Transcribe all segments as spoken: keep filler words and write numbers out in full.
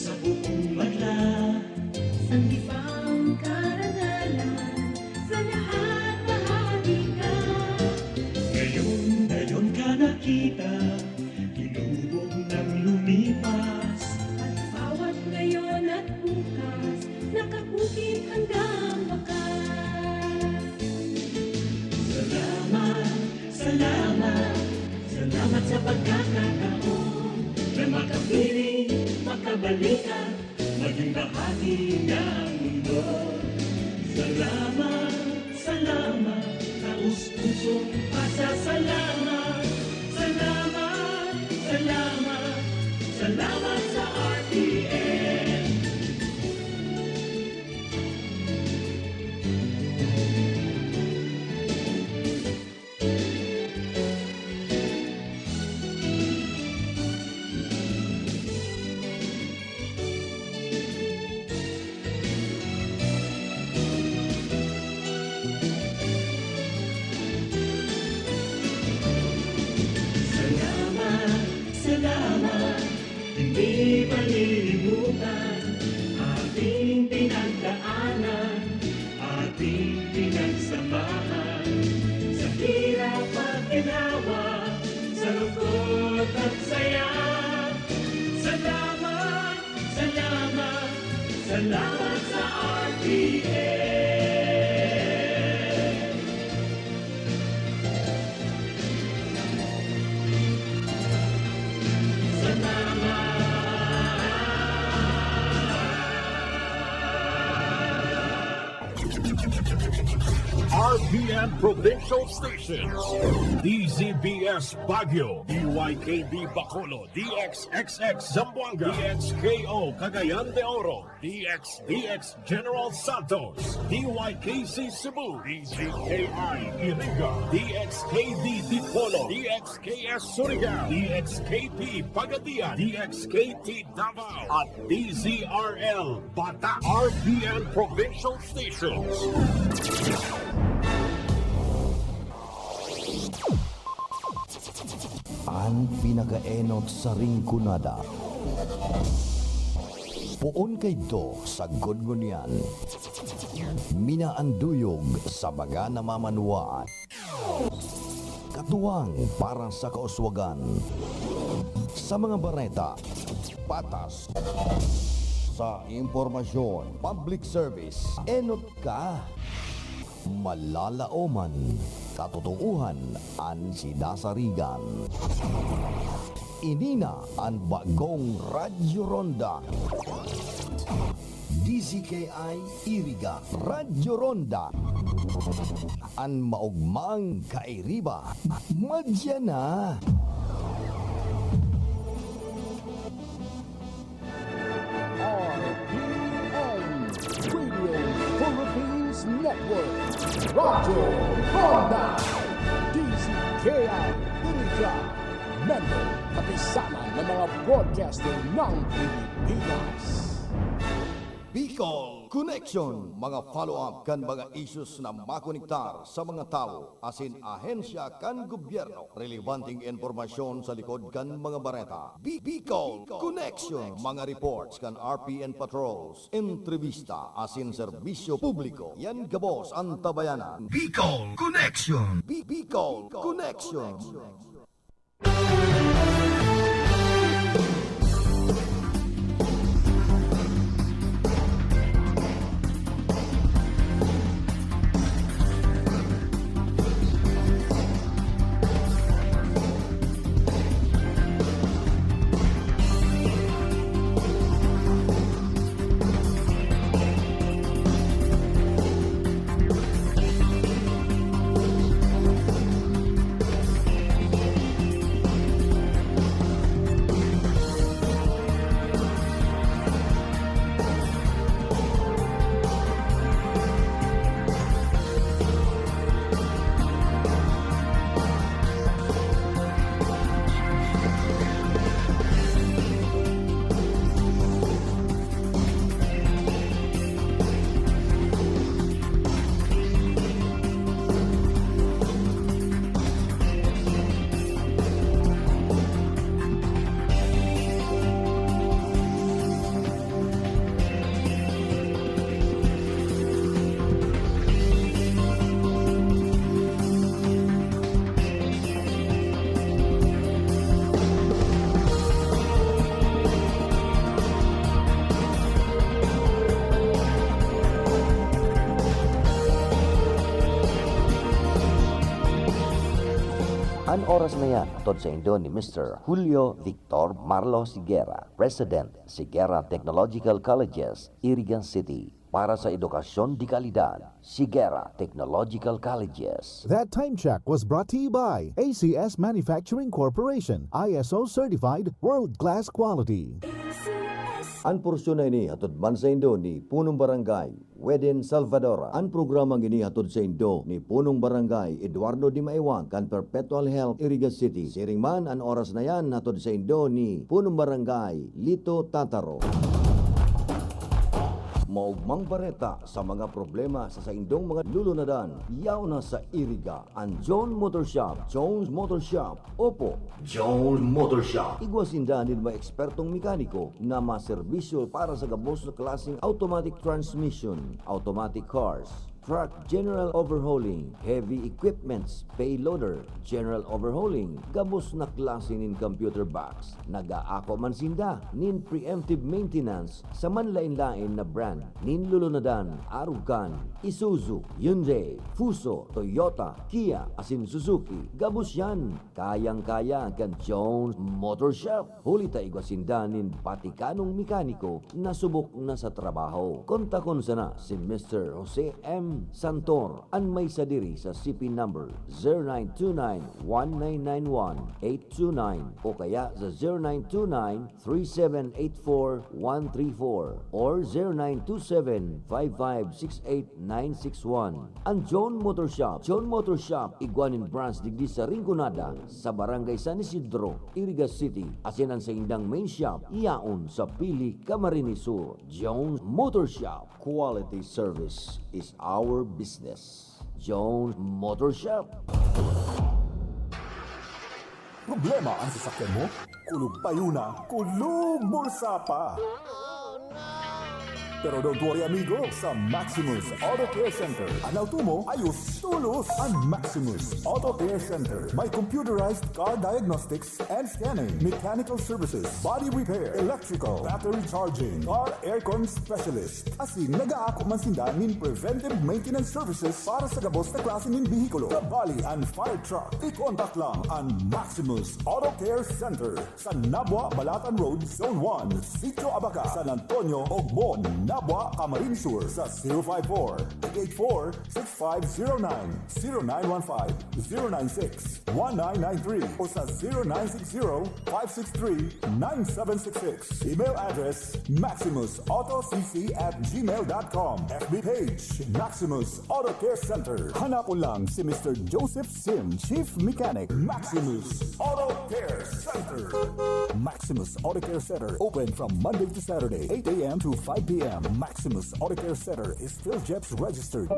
Sa buong madla, sanggipang karangalan, sa lahat bahagi ka. Ngayon, ngayon ka nakita, tinubog ng lumipas. At bawat ngayon at bukas, nakakukit hanggang wakas. Salamat, salamat, salamat sa pagkakataon na makapiling, makabalikan, maging bahagi ng mundo. Salamat, salamat, taos-pusong pasasalamat. Salamat, salamat, salamat sa R T N. Salamat, salamat, hindi malilimutan ating pinagdaanan, ating pinagsamahan, sa hirap at ginhawa, sa lungkot at saya. Salamat, salamat, salamat sa R T N. Salamat. R P N Provincial Stations, D Z B S Baguio, D Y K B Bacolod, D X X X Zamboanga, D X K O Cagayan de Oro, D X D X General Santos, D Y K C Cebu, D Z K I Iriga, D X K D Dipolog, D X K S Surigao, D X K P Pagadian, D X K T Davao, at D Z R L Bata, R P N Provincial Stations. An pinakaenot sa Rinconada. Poon kaidto sagkod ngunyan. Minaanduyog sa mga namamanwaan. Katuwang para sa kauswagan. Sa mga bareta, patas. Sa impormasyon, public service, enot ka. Malalaoman, katotoohan an sinasarigan. Ini na an bagong Radyo Ronda. D Z K I Iriga, Radyo Ronda. An maogmang kairiba, madya na. R P N Radio Philippines Network, Radyo Ronda, D Z K I Iriga, member, kapisanan ng mga broadcaster ng Pilipinas. Bicol Connection, mga follow-up kan mga issues na makonektar sa mga tawo asin ahensya kan gobyerno. Relebanteng impormasyon sa likod kan mga bareta. Bi-, Bicol Connection, mga reports kan R P N patrols, entrevista asin serbisyo publiko. Yan gabos an tabayanan. Bicol Connection. Bi-, Bicol Connection. An oras na yan, hatod saindo ni Mister Julio Victor Marlo Siguera, President, Siguera Technological Colleges, Iriga City. Para sa edukasyon de kalidad, Siguera Technological Colleges. That time check was brought to you by A C S Manufacturing Corporation, I S O certified, world-class quality. An porsyon na ini hatod man saindo ni Punong Barangay Weden Salvador. An programang ini hatod saindo ni Punong Barangay Eduardo Dimaiwan kan Perpetual Health, Iriga City. Siring man, an oras na yan hatod saindo ni Punong Barangay Lito Tataro. Maugmang bareta sa mga problema sa saindong mga lulunadan, yaon na sa Iriga. An John Motor Shop, Jones Motor Shop, opo, Jones Motor Shop. Igwa sinda nin mga ekspertong mekaniko na maserbisyo para sa gabos na klaseng automatic transmission, automatic cars, truck general overhauling, heavy equipments, payloader, general overhauling, gabos na klase nin computer box. Nag-aako man sinda nin preemptive maintenance sa manlaen-laen na brand nin lulunadan, arog kan Isuzu, Hyundai, Fuso, Toyota, Kia, asin Suzuki. Gabos yan, kayang-kaya kan Jones Motor Shop. Huli ta igwa sinda nin batikanong mekaniko na subok na sa trabaho. Kontakon sana si Mister Jose M Santor, an may sadiri sa C P number zero nine two nine one nine nine one eight two nine o kaya sa zero nine two nine three seven eight four one three four or zero nine two seven five five six eight nine six one. An John Motor Shop. John Motor Shop, igwa nin branch digdi sa Rinconada, sa Barangay San Isidro, Iriga City, asin an saindang main shop yaon sa Pili, Camarines Sur. John Motor Shop. Quality service is our business. John Motor Shop. Problema ang sasakyan mo? Kulog payo na, kulog bulsa pa! Pero don't worry amigo, sa Maximus Auto Care Center, an auto mo ayos tolos! An Maximus Auto Care Center may computerized car diagnostics and scanning, mechanical services, body repair, electrical, battery charging, car aircon specialist. Asin nag-aako man sinda nin preventive maintenance services para sa gabos na klase nin behikulo, kabali an fire truck. I-contact lang an Maximus Auto Care Center sa Nabua, Balatan Road, Zone one, Sitio Abaca, San Antonio, Ogbon, Nabua, Camarines Sur sa zero five four, eight eight four, six five zero nine, zero nine one five, zero nine six, one nine nine three o sa zero nine six zero, five six three, nine seven six six. Email address, maximus auto c c at gmail dot com. F B page, Maximus Auto Care Center. Hanapon lang si Mister Joseph Sim, Chief Mechanic, Maximus Auto Care Center. Maximus Auto Care Center, open from Monday to Saturday, eight a.m. to five p.m. Maximus Auto Care Center is PhilGEPS registered.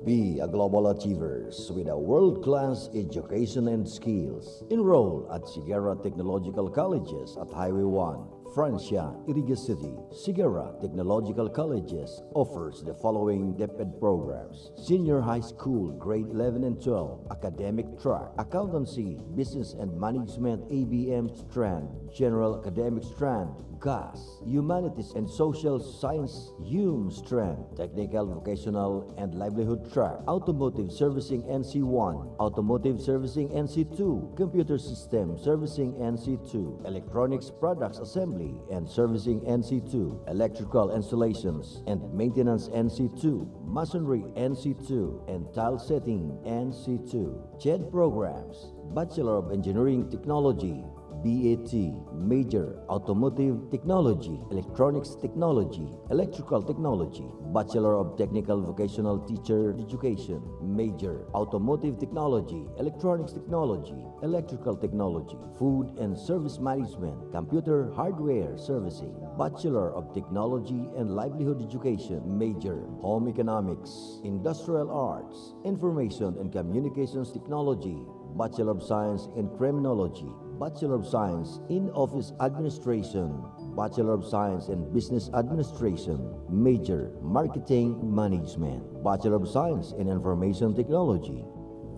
Be a global achievers with a world-class education and skills. Enroll at Siguera Technological Colleges at Highway one, Francia, Iriga City. Siguera Technological Colleges offers the following DepEd programs: Senior High School, Grade eleven and twelve, Academic Track, Accountancy, Business and Management, A B M strand, General Academic strand, GAS, Humanities and Social Science, HUM strand, Technical, Vocational and Livelihood Track, Automotive Servicing N C one, Automotive Servicing N C two, Computer System Servicing N C two, Electronics Products Assembly and Servicing N C two, Electrical Installations and Maintenance N C two, Masonry N C two, and Tile Setting N C two. CHED programs: Bachelor of Engineering Technology, B A T, major, Automotive Technology, Electronics Technology, Electrical Technology, Bachelor of Technical Vocational Teacher Education, major, Automotive Technology, Electronics Technology, Electrical Technology, Food and Service Management, Computer Hardware Servicing, Bachelor of Technology and Livelihood Education, major, Home Economics, Industrial Arts, Information and Communications Technology, Bachelor of Science in Criminology, Bachelor of Science in Office Administration, Bachelor of Science in Business Administration, major, Marketing Management, Bachelor of Science in Information Technology.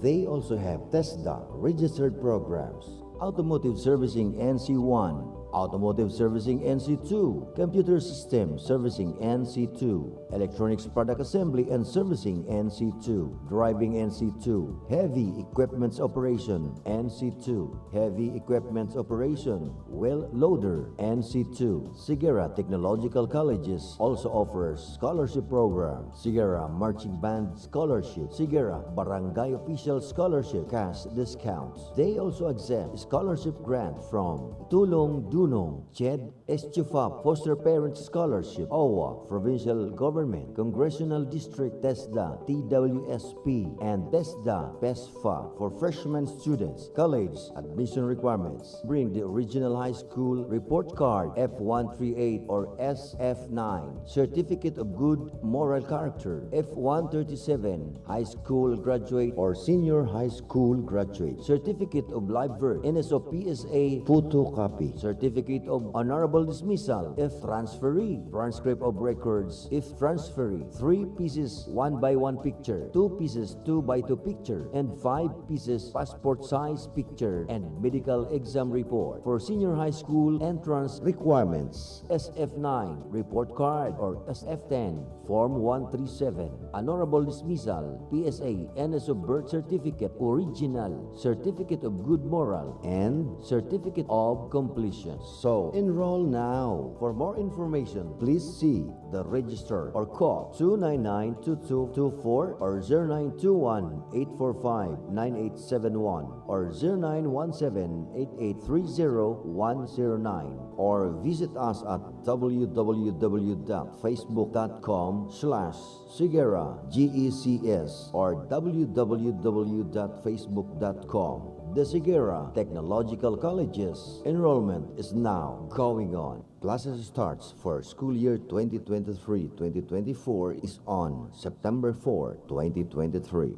They also have TESDA registered programs, Automotive Servicing N C one, Automotive Servicing N C two, Computer System Servicing N C two, Electronics Product Assembly and Servicing N C two, Driving N C two, Heavy Equipments Operation N C two, Heavy Equipments Operation, Wheel Loader N C two. Sigara Technological Colleges also offers scholarship program, Sigara Marching Band Scholarship, Sigara Barangay Official Scholarship, cash discounts. They also accept scholarship grant from Tulong Dunong, CHED, Estufa Foster Parent Scholarship, O W A, Provincial Government, Congressional District, TESDA, T W S P, and TESDA, PESFA for freshman students. College admission requirements. Bring the original high school report card, F one three eight or S F nine, Certificate of Good Moral Character, F one thirty-seven, high school graduate or senior high school graduate, Certificate of Live Birth, N S O P S A photocopy, Certificate of Honorable Dismissal if transferee, transcript of records if transferee, three pieces one by one picture, two pieces two by two picture, and five pieces passport size picture, and medical exam report. For senior high school entrance requirements, S F nine report card or S F ten, Form one three seven, Honorable Dismissal, P S A, N S O birth certificate, original, Certificate of Good Moral, and Certificate of Completion. So, enroll now. For more information, please see the register or call two nine nine two two two four or zero nine two one eight four five nine eight seven one or zero nine one seven eight eight three zero one zero nine, or visit us at w w w dot facebook dot com slash Sigera G E C S or w w w dot facebook dot com. The Sigera Technological Colleges. Enrollment is now going on. Classes starts for school year twenty twenty-three twenty twenty-four is on September four, twenty twenty-three.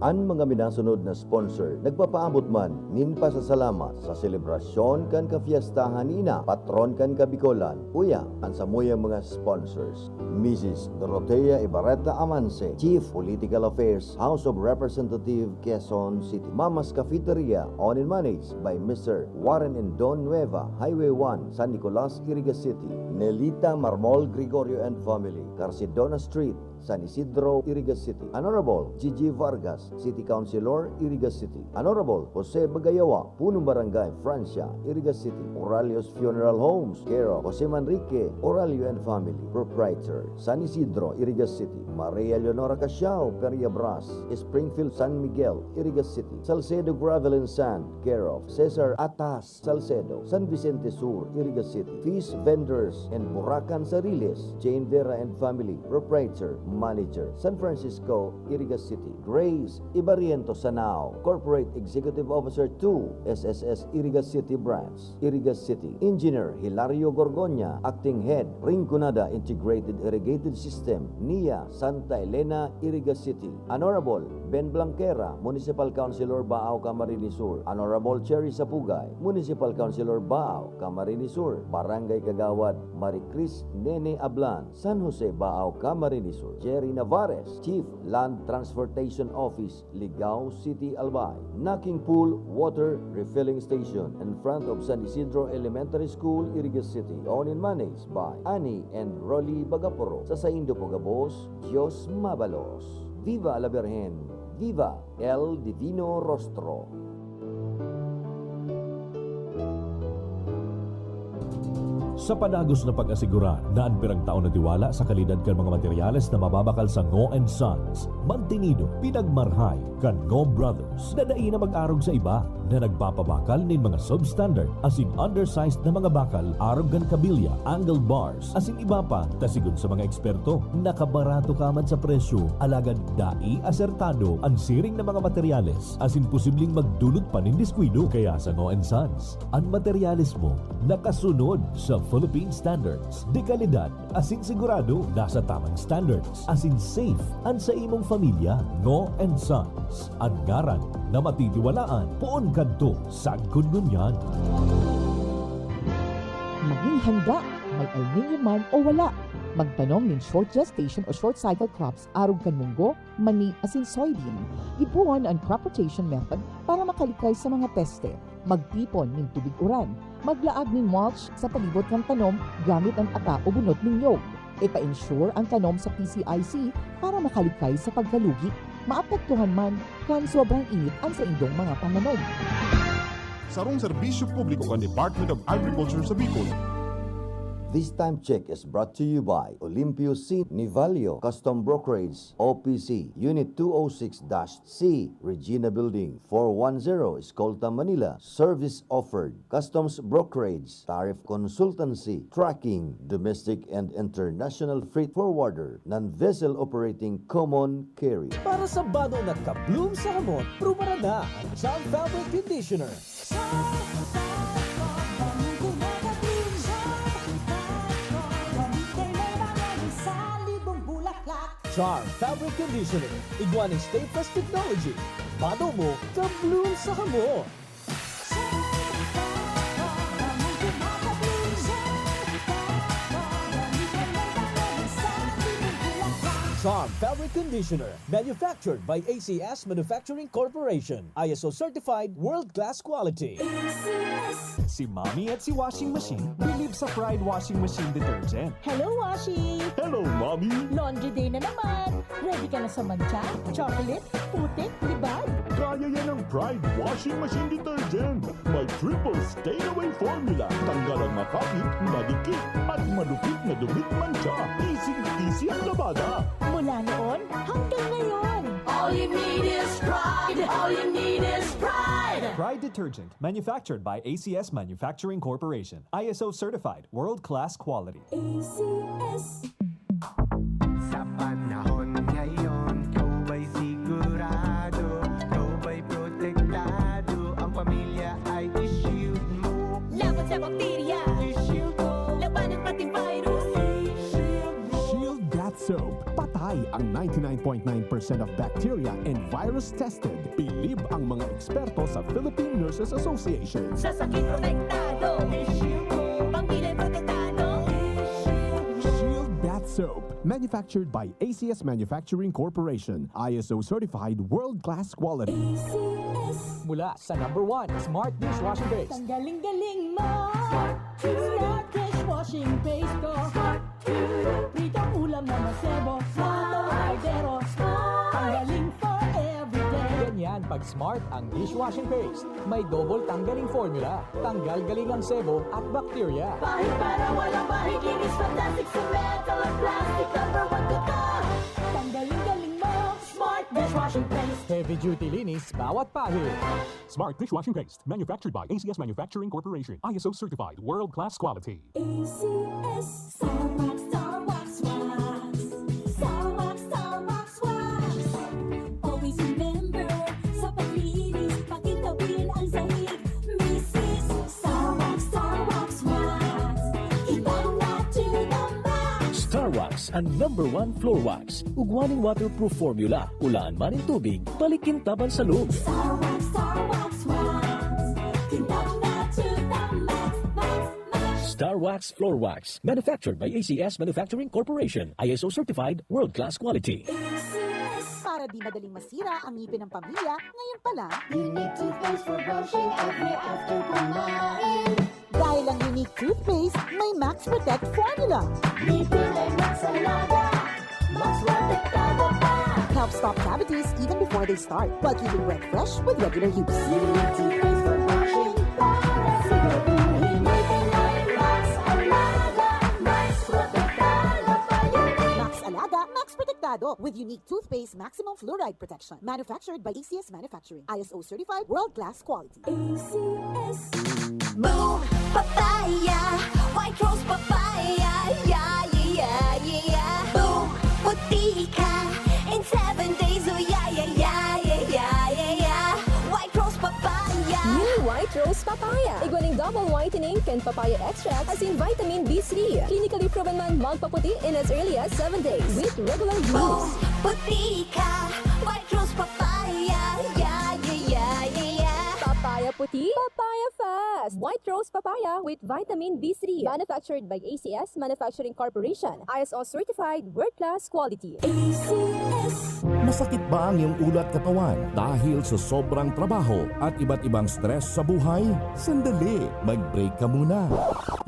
An mga minasunod na sponsor nagpapaabot man nin pasasalamat sa selebrasyon kan kafiestahan ni Ina, patron kan Kabikolan. Uya, an samuyang mga sponsors, Missus Dorothea Ibarreta Amanse, Chief Political Affairs, House of Representative, Quezon City. Mama's Cafeteria, owned and managed by Mister Warren and Don Nueva, Highway one, San Nicolas, Iriga City. Nelita Marmol Gregorio and family, Carcidona Street, San Isidro, Iriga City. Honorable Gigi Vargas, City Councilor, Iriga City. Honorable Jose Bagayawa, Punong Barangay, Francia, Iriga City. Oralio's Funeral Homes, care of Jose Manrique Oralio and family, proprietor, San Isidro, Iriga City. Maria Leonora Casiao Periabras, Springfield, San Miguel, Iriga City. Salcedo Gravel and Sand, care of Cesar Atas Salcedo, San Vicente Sur, Iriga City. Fish vendors and Burakan Sariles, Jane Vera and family, proprietor, manager, San Francisco, Iriga City. Grace Ibariento Sanao, Corporate Executive Officer two, S S S Iriga City Branch, Iriga City. Engineer Hilario Gorgonya, Acting Head, Rinconada Integrated Irrigated System, nia, Santa Elena, Iriga City. Honorable Ben Blanquera, Municipal Councilor, Baao, Camarines Sur. Honorable Cherry Sapugay, Municipal Councilor, Baao, Camarines Sur. Barangay Kagawad Maricris Nene Ablan, San Jose, Baao, Camarines Sur. Jerry Navarez, Chief, Land Transportation Office, Ligao City, Albay. Knocking Pool Water Refilling Station in front of San Isidro Elementary School, Iriga City. Owned and managed by Annie and Rolly Bagaporo. Sa saindo po gabos, Diyos mabalos. Viva la Virgen! Viva El Divino Rostro! Sa padagos na pag-asigurar na an pirang taon na tiwala sa kalidad kan mga materyales na mababakal sa Ngo and Sons, mantinido, pinagmarhay kan Ngo Brothers na dai na mag-arog sa iba na nagpapabakal nin mga substandard asin undersized na mga bakal arog kan kabilya, angle bars, asin iba pa, ta sigon sa mga eksperto, nakabarato ka man sa presyo, alagad dai asertado an siring na mga materyales asin posibleng magdulot pa nin diskuido. Kaya sa Ngo and Sons, an materyales mo nakasunod sa Philippine Standards de kalidad asin sigurado nasa tamang standards asin safe an sa imong pamilya. Ngo and Sons, an ngaran na matitiwalaan poon kadto sagkod ngunyan. Maging handa, may El Niño man o wala. Magtanom nin short gestation o short cycle crops arog kan munggo, mani, asin soybean. Gibohon an crop rotation method para makalikay sa mga peste. Magtipon nin tubig uran. Maglaag nin mulch sa palibot kan tanom gamit an ata o bunot nin nyog. Ipa-insure an tanom sa P C I C para makalikay sa pagkalugi. Maapektuhan man kan sobrang init an saindong mga pananom. Sarong serbisyo publiko kan Department of Agriculture sa Bicol. This time check is brought to you by Olimpio C. Nivalio, Custom Brokerage, O P C, Unit two oh six dash C, Regina Building, four one zero, Escolta, Manila. Service offered, customs brokerage, tariff consultancy, tracking, domestic and international freight forwarder, non-vessel operating common carrier. Para sa bado na ka-bloom sa hamot, prubaran na ang Charm Fabric Conditioner. Charm Fabric Conditioner, igwa nin Stay Fresh Technology. Bado mo, ka-bloom sa hamot. Charm Fabric Conditioner, manufactured by A C S Manufacturing Corporation. I S O certified, world-class quality. Si Mommy at si Washing Machine bilib sa Pride Washing Machine Detergent. Hello, Washi! Hello, Mommy! Laundry day na naman! Ready ka na sa mantsa, chocolate, putik, libag? Kaya yan ng Pride Washing Machine Detergent. May triple stain away formula. Tanggal ang makapit, madikit, at malupit na dumit mantsa. Easy-easy ang labada. Mula noon hanggang ngayon. All you need is pride. All you need is pride. Pride Detergent, manufactured by A C S Manufacturing Corporation. I S O certified, world-class quality. A C S. Sa panahon ngayon, ikaw ba'y sigurado? Ikaw ba'y protektado? Ang pamilya ay i-shield mo. Laban sa bakterya. I-shield mo. Labanan pati virus. I-shield mo. Shield Bath Soap. Patay ang ninety-nine point nine percent of bacteria and virus tested. Bilib ang mga eksperto sa Philippine Nurses Association. Sa sakit protektado. I-shield mo. Pamilya protektado. I-shield mo. Shield Bath Soap. Manufactured by A C S Manufacturing Corporation. I S O certified, world-class quality. A C S. Mula sa number one, Smart Dishwashing Paste. Tanggaling-galing mo! Smart dishwashing paste ko. Pritong ulam na masebo. Smart kaldero. Tanggaling for everyday. Ganyan pag Smart ang dishwashing paste. May double tanggaling formula. Tanggal galing ang sebo at bakterya. Pahid para walang bahid. Linis fantastic sa metal at plastic. Number one ko to. Tanggaling-galing mo! Smart dishwashing paste. Heavy duty linis bawat pahid. Smart Dishwashing Paste. Manufactured by A C S Manufacturing Corporation. I S O certified. World-class quality. A C S. Star Wax, Star Wax, Wax. Star Wax, Star Wax, Wax. Always remember, sa paglinis, pakitawin ang sahig. Misis, Star Wax, Star Wax, Wax. Kita na to the max. Star Wax, ang number one floor wax. Ugwa nin waterproof formula, ulaan man nin tubig, balik kintaban sa loob. Star Wax, Star Wax, Wax. Kita na to the max, max, max. Star Wax Floor Wax, manufactured by A C S Manufacturing Corporation, I S O certified, world-class quality. Para di madaling masira ang ngipin ng pamilya, ngayon pa lang, Unique toothpaste for brushing every after kumain. Dahil ang Unique Toothpaste may Max Protect Formula. Ngipin ay Max Alaga, Max Protektado pa. Helps stop cavities even before they start, while keeping breath fresh with regular use. Unique toothpaste for brushing para siguraduhin ngipin ay Max Alaga, Max Protektado pa. Unique. Max Alaga, Max Protektado with Unique Toothpaste Maximum Fluoride Protection. Manufactured by A C S Manufacturing. I S O certified, world-class quality. A C S. Boom! Papaya! White Rose Papaya! Yeah, yeah, yeah, yeah! Boom! Puti ka! In seven days, oh yeah, yeah, yeah, yeah, yeah, yeah, yeah! White Rose Papaya! New White Rose Papaya. Igwa ning double whitening kan papaya extract asin vitamin B three. Clinically proven man magpaputi in as early as seven days with regular Boom! use. Puti ka! White Rose Papaya! Yeah, yeah, yeah, yeah, yeah! Papaya Puti, Papaya Fest! White Rose Papaya with Vitamin B three. Manufactured by A C S Manufacturing Corporation. I S O certified, world-class quality. Masakit ba ang iyong ulo at katawan dahil sa sobrang trabaho at iba't ibang stress sa buhay? Sandali, mag-break ka muna.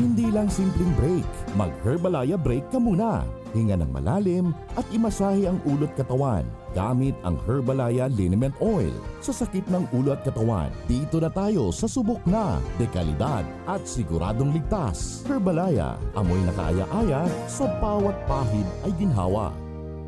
Hindi lang simpleng break, mag-Herbalaya break ka muna. Hinga ng malalim at imasahe ang ulo at katawan gamit ang Herbalaya Liniment Oil. Sa sakit ng ulo at katawan, dito na tayo sa subok na, dekalidad at siguradong ligtas. Herbalaya, amoy na kaaya-aya, sa bawat pahid ay ginhawa.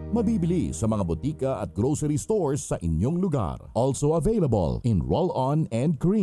Mabibili sa mga botika at grocery stores sa inyong lugar. Also available in roll-on and cream.